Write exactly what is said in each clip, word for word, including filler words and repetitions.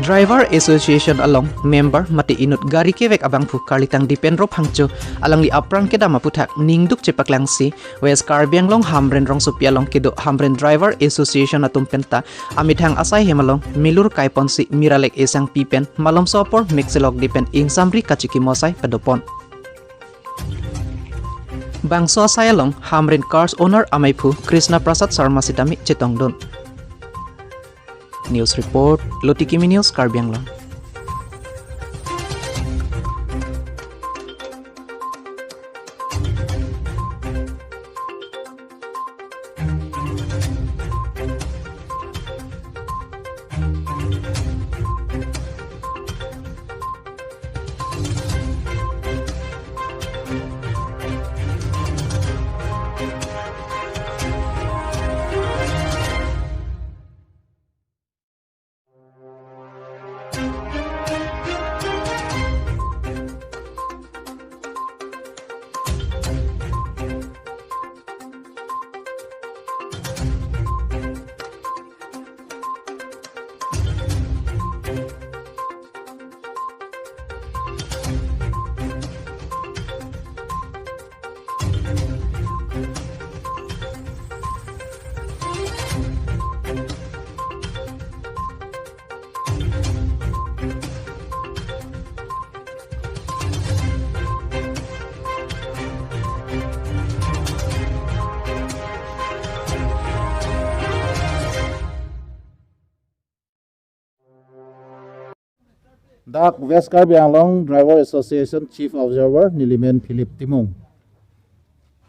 Driver Association along member mate inut gari kevek abangphu Karlitang Dipendro Phangcho alangli aphrang kedam aputhak ningduk chepaklangsi West Karbi Anglong Hamren rongsopi along kedo Hamren Driver Association atum penta amethang asai hem along milur kaiponsi miralek esangpi pen malomso apor mekselok di pen ingsamri kachikimo asai padopon. Bangso asai along Hamren Cars Owner amaiphu Krishna Prasad Sharma sitame chetongdun. News report, Lutikimi News, Karbi Anglong. Dak West Karbi Anglong Driver Association Chief Observer nelimen Philip Timung.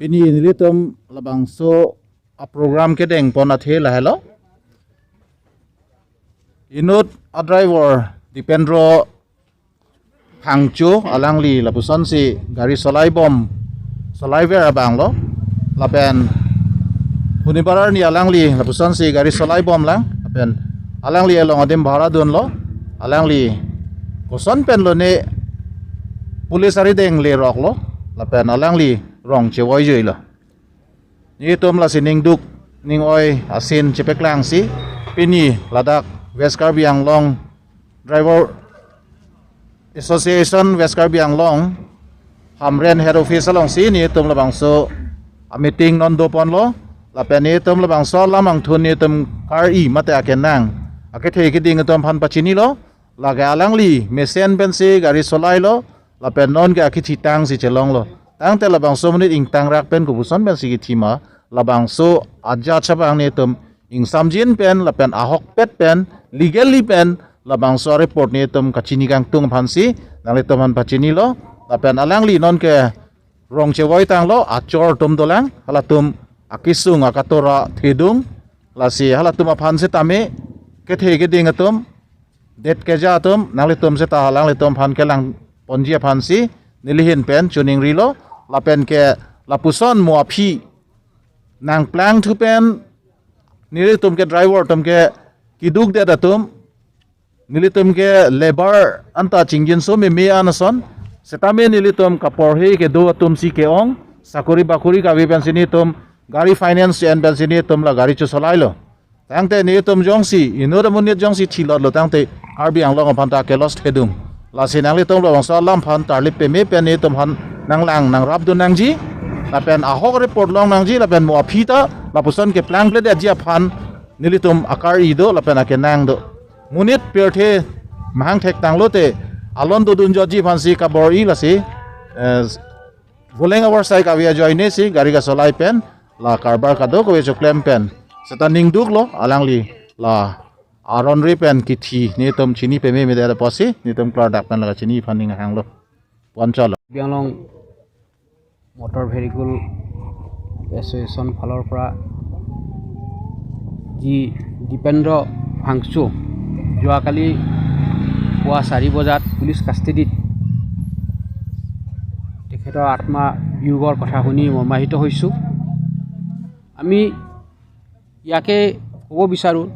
Pini nelitum labangso a program kedengpon athe lahelo. Inut a driver Dipendro Phangcho alangli lapusonsi gari solaibom, solaiver abanglo. Lapen hunibarar ni alangli lapusonsi gari solaibomlang. Lapen alangli along adim bhara dunlo. Alangli koson pen lone police arideng leroklo. Lapen alangli rong chevoijuilo. Nelitum lasi ningduk ning-oi asin chepaklangsi pini ladak West Karbi Anglong Driver Association West Karbi Anglong Hamren Head Office alongsi nelitum labangso a meeting non doponlo. Lapen nelitum labangso alam angthun nelitum kar-i mate akenang akethe keding atum aphan pachinilo. Lake alangli mesen pensi gari solailo. Lapen nonke akithitangsi chelonglo. Tangte labangso monit ingtangrak pen kopuson pensi kithima, labangso ajat chabang nelitum ingsamjin pen lapen ahokpet pen legally pen labangso report nelitum kachini kangtung aphansi nanglitum aphan pachinilo. Lapen alangli nonke rong chevoitanglo, achor atum dolang, halatum akesung akatora thedung. Lasi halatum aphan sitame kethe keding atum, det keja atum, nanglitum seta halanglitum aphan kelangponji aphansi neli ahin pen choningrilo. Lapen ke lapuson mo aphi nangplangthu pen nelitum ke driver atum ke keduk det atum, nelitum ke labour anta chingjinso meme an ason. Sitame nelitum kaporhe kedo atumsi ke-ong, sakori bakori kave pensi nelitum gari finance en pensi nelitum la gari chosolailo. Tangte nelitum jongsi inut amonit jongsi thilotlo tangte Karbi Anglong aphan ta ke-loss thedung. Lasi nanglitum labangso alam aphan tarlip peme pen nelitum aphan nanglang nangrapdun nangji. Lapen ahok report longnangji lapen mo aphi ta lapuson keplangpledetji aphan nelitum akar-i do lapen akenang do. Monit pirthe mahang thektanglote alon dodunjotji aphansi kabor-i lasi, eh, voleng avar sai kave ajoinesi gari kasolai pen la karbar kadokave choklem pen seta ningduklo alangli la aron ri pen kithi nelitum chini peme medet apotsi nelitum klardak pen la kachini aphan ning hanglo. Pon chalo. Karbi Anglong Motor Vehicle Association ফালৰ পৰা যি দীপেন্দ্ৰ ফাংচু যোৱাকালি পুৱা চাৰি বজাত পুলিচ কাষ্টেডিত তেখেতৰ আত্মা বিয়োগৰ কথা শুনি মৰ্মাহত হৈছোঁ। আমি ইয়াকে ক'ব বিচাৰোঁ,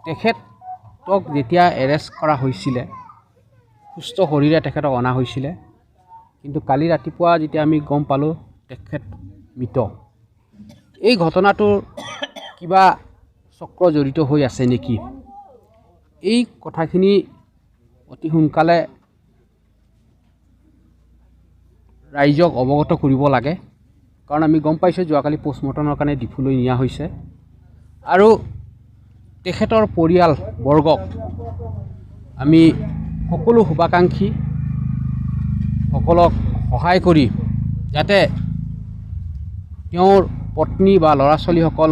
তেখেতক যেতিয়া এৰেষ্ট কৰা হৈছিলে, সুস্থ শৰীৰে তেখেতক অনা হৈছিলে, কিন্তু কালি ৰাতিপুৱা যেতিয়া আমি গম পালোঁ তেখেত মৃত। এই ঘটনাটোৰ কিবা চক্ৰ জড়িত হৈ আছে নেকি? এই কথাখিনি অতি সোনকালে ৰাইজক অৱগত কৰিব লাগে, কাৰণ আমি গম পাইছোঁ যোৱাকালি পোষ্টমৰ্টমৰ কাৰণে ডিফুলৈ নিয়া হৈছে। আৰু তেখেতৰ পৰিয়ালবৰ্গক আমি সকলো শুভাকাংক্ষীসকলক সহায় কৰি যাতে তেওঁৰ পত্নী বা ল'ৰা ছোৱালীসকল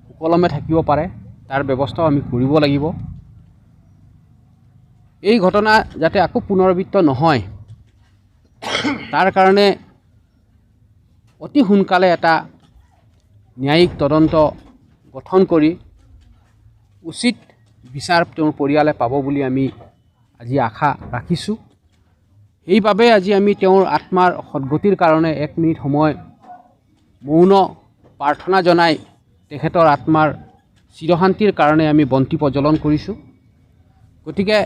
সুকলমে থাকিব পাৰে, তাৰ ব্যৱস্থাও আমি কৰিব লাগিব। এই ঘটনা যাতে আকৌ পুনৰাবৃত্ত নহয়, তাৰ কাৰণে অতি সোনকালে এটা ন্যায়িক তদন্ত গঠন কৰি উচিত বিচাৰ তেওঁৰ পৰিয়ালে পাব বুলি আমি আজি আশা ৰাখিছোঁ। সেইবাবে আজি আমি তেওঁৰ আত্মাৰ সদ্গতিৰ কাৰণে এক মিনিট সময় মৌন প্ৰাৰ্থনা জনাই তেখেতৰ আত্মাৰ চিৰশান্তিৰ কাৰণে আমি বন্তি প্ৰজ্বলন কৰিছোঁ। গতিকে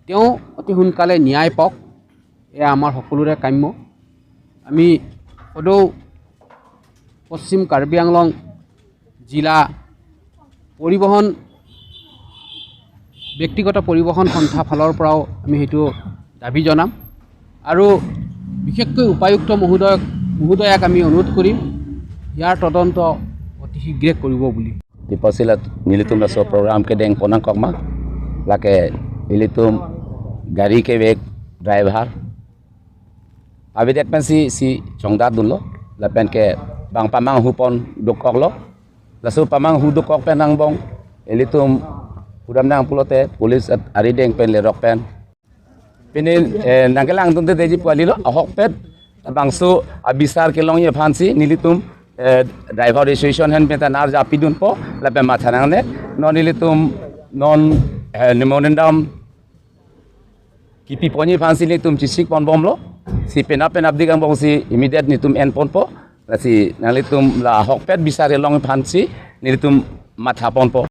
তেওঁ অতি সোনকালে ন্যায় পাওক, এয়া আমাৰ সকলোৰে কাম্য। আমি সদৌ পশ্চিম কাৰ্বি আংলং জিলা পৰিবহণ, ব্যক্তিগত পৰিবহণ সন্থা ফালৰ পৰাও আমি সেইটো দাবী জনাম। আৰু বিশেষকৈ উপায়ুক্ত মহোদয়ক, মহোদয়াক আমি অনুৰোধ কৰিম ইয়াৰ তদন্ত অতি শীঘ্ৰে কৰিব বুলি। Tipasilat nelitum laso program kedeng ponang kokma, lake ilitum gari kevek driver abidet pensi si chongdat dunlo, lapen ke bang pamanghu pon dokoklo, laso pamanghu dokok pen angbong ilitum pudam nang pulote police at arideng pen lerok pen pini, eh, nangkelang dunde deji puali lo, ahokpet bangso abisar kelongji aphansi nelitum, eh, driver association hen penta nar japi dunpo, lapen matha nangne, non nelitum non, eh, memorandum kipi ponji aphansi nelitum chesik ponbomlo, si penap penap dik angbongsi immediate nelitum en ponpo, lasi nanglitum la ahokpet bisar kelongji aphansi nelitum matha ponpo.